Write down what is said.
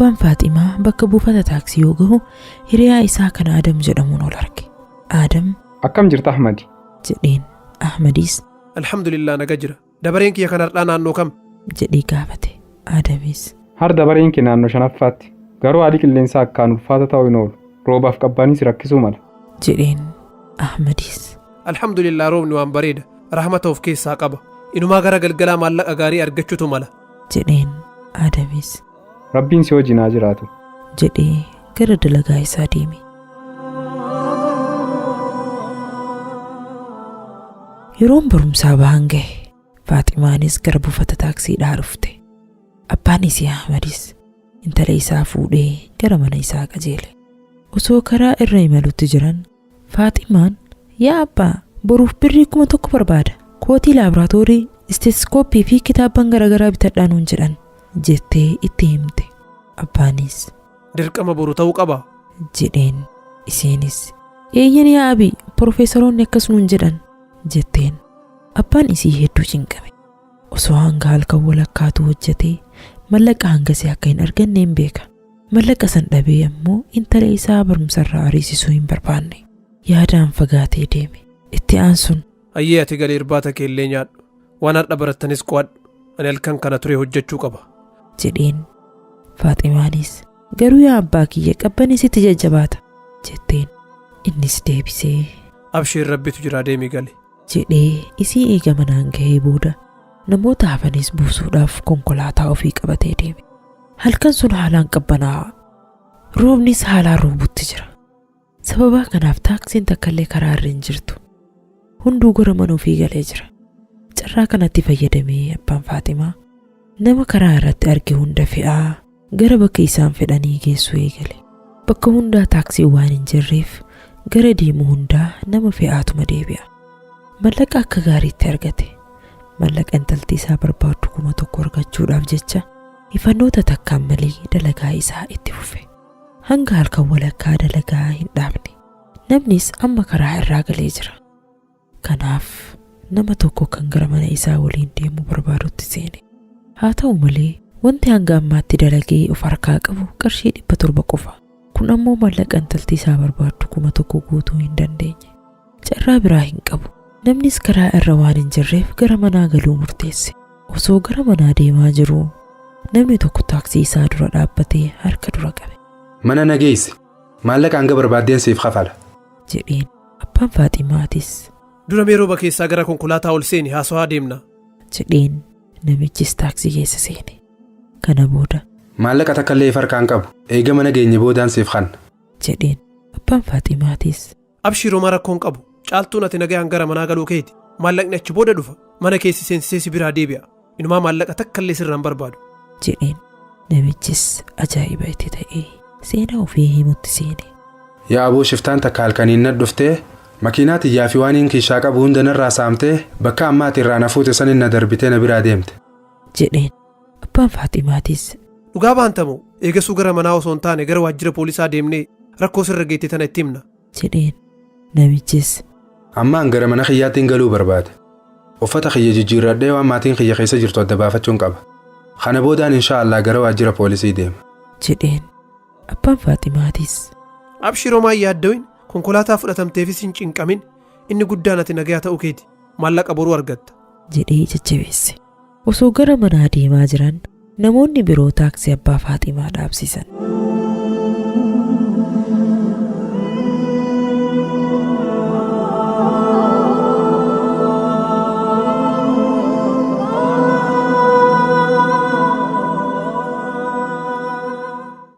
Abbaan Faaximaa bakka buufata taaksii yoo gahu hiriyaa isaa kan Aadam jedhamuun ol arge. Aadam Akkam jirta Ahmadi? jedheen. Ahmadis Alhamdulillah, naga jira. Dabareen kiyya kan har'aa naannoo kam? jedhee gaafate. Aadamis Har dabareen kee naannoo shanaffaatti. Garuu haalli qilleensaa akkaan ulfaata ta'uu hin oolu. Roobaaf qabbaniis rakkisuu mala. jedheen. Ahmadis Alhamdulillah, roobni waan bareeda. Rahmata of keessaa qaba. Inumaa gara galgalaa maallaqa gaarii argachuutu mala. jedheen. Aadamis Rabbiin si wajjin haa jiraatu. jedhee gara dalagaa isaa deeme. Yeroon barumsaa bahan gahe. Faaximaanis gara buufata taaksiidhaa dhufte. Abbaan isii Ahmadis intala isaa fuudhee gara mana isaa qajeele. Osoo karaa irra imalutti jiran Faaximaan, "Yaa abbaa, boruuf birrii 1000 barbaada. Kootii laaboraatoorii, isteetiskooppii fi kitaabban garaagaraa bitadhaa nuun jedhan," jettee itti himte. Abbaanis Dirqama boru ta'uu qaba. jedheen. Isiinis, "Eeyyan yaa abii, profeesaroonni akkas nuun jedhan," jetteen. Abbaan isii hedduu cinqame. Osoo hanga halkan walakkaatu hojjetee mallaqa hangasii akka hin arganne hin beeka. Mallaqa san dhabee ammoo intala isaa barumsarraa ariisisuu hin barbaanne. Yaadaan fagaatee deeme. Itti aansuun Ayyee, ati galee irbaata kee illee nyaadhu. Waan har'a barattanis qo'adhu. Ani halkan kana ture hojjechuu qaba. jedheen. Faaximaanis, "Garuu yaa abbaa kiyya, qabbanni sitti jajjabaata," jetteen. Innis deebisee Abshiir, Rabbitu jira, deemii gali. jedhee isii eega manaan gahee booda namoota hafanis buusuudhaaf konkolaataa ofii qabatee deeme. Halkan sun haalaan qabbanaa'aa. Roobnis haalaan roobutti jira. Sababa kanaaf taaksiin takkallee karaa irra hin jirtu. Hunduu gara mana ofii galee jira. Carraa kanatti fayyadamee abbaan Faaximaa nama karaa irratti arge hunda fe'aa gara bakka isaan fedhanii geessuu eegale. Bakka hundaa taaksii waan hin jirreef gara deemu hundaa nama fe'aatuma deebi'a. Mallaqa akka gaariitti argate. Mallaqa intalti isaa barbaaddu 1000 argachuudhaaf jecha ifannoota takkaan malee dalagaa isaa itti fufe. Hanga halkan walakkaa dalagaa hin dhaabne. Namnis amma karaa irraa galee jira. Kanaaf nama tokko kan gara mana isaa waliin deemuu barbaadutti seene. Haa ta'u malee wanti hanga ammaatti dalagee of harkaa qabu qarshii 700 qofa. Kun ammoo maallaqa intalti isaa barbaaddu 1000 guutuu hin dandeenye. Carraa biraa hin qabu. Namnis karaa irra waan hin jirreef gara manaa galuu murteesse. Osoo gara manaa deemaa jiruu namni tokko taaksii isaa dura dhaabbatee harka dura qabe. Mana na geessi. Maallaqa hanga barbaaddeen siif kafala. jedheen. Abbaan Faaximaatis Dura mee rooba keessaa gara konkolaataa ol seeni, haasawaa deemna. jedheen. Namichis taaksii keessa seene. Kana booda Maallaqa takka illee harkaan qabu. Eega mana geenye boodaan siif kanna. jedheen. Abbaan Faaximaatis Abshiir, homaa rakkoon qabu. Caaltuun ati nagayaan gara manaa galuu keeti. Maallaqni achi booda dhufa. Mana keessi seensisee si biraa deebi'a. Inumaa maallaqa takka illee sirraan barbaadu. jedheen. Namichis ajaa'iba itti ta'ee seenaa ofii himutti seene. Yaa aboo, shiftaan takka halkaniin na dhuftee makiinaa tiyyaa fi waan hin kiishaa qabu hunda narraa saamtee bakka ammaati irraa na fuute sanin na darbitee na biraa deemte. jedheen. Abbaan Faaximaatis Dhugaa baantamu, eegasuu gara manaa osoo hin taane gara waajjira poolisaa deemnee rakkoo sirra geette tana itti himna. jedheen. Namichis Ammaan gara mana kiyyaattiin galuu barbaade. Uffata kiyya jijjiirradhee waan maatiin kiyya keessa jirtu adda baafachuun qaba. Kana boodaan inshaallah gara waajjira poolisii deema. jedheen. Abbaan Faaximaatis Abshiir, homaa hin yaaddawin, konkolaataa fudhatamteefis hin cinqamin. Inni guddaan ati nagayaa ta'uu keeti. Maallaqa boruu argatta. jedhee jajjabeesse. Osoo gara manaa deemaa jiran namoonni biroo taaksii abbaa Faaximaa dhaabsisan.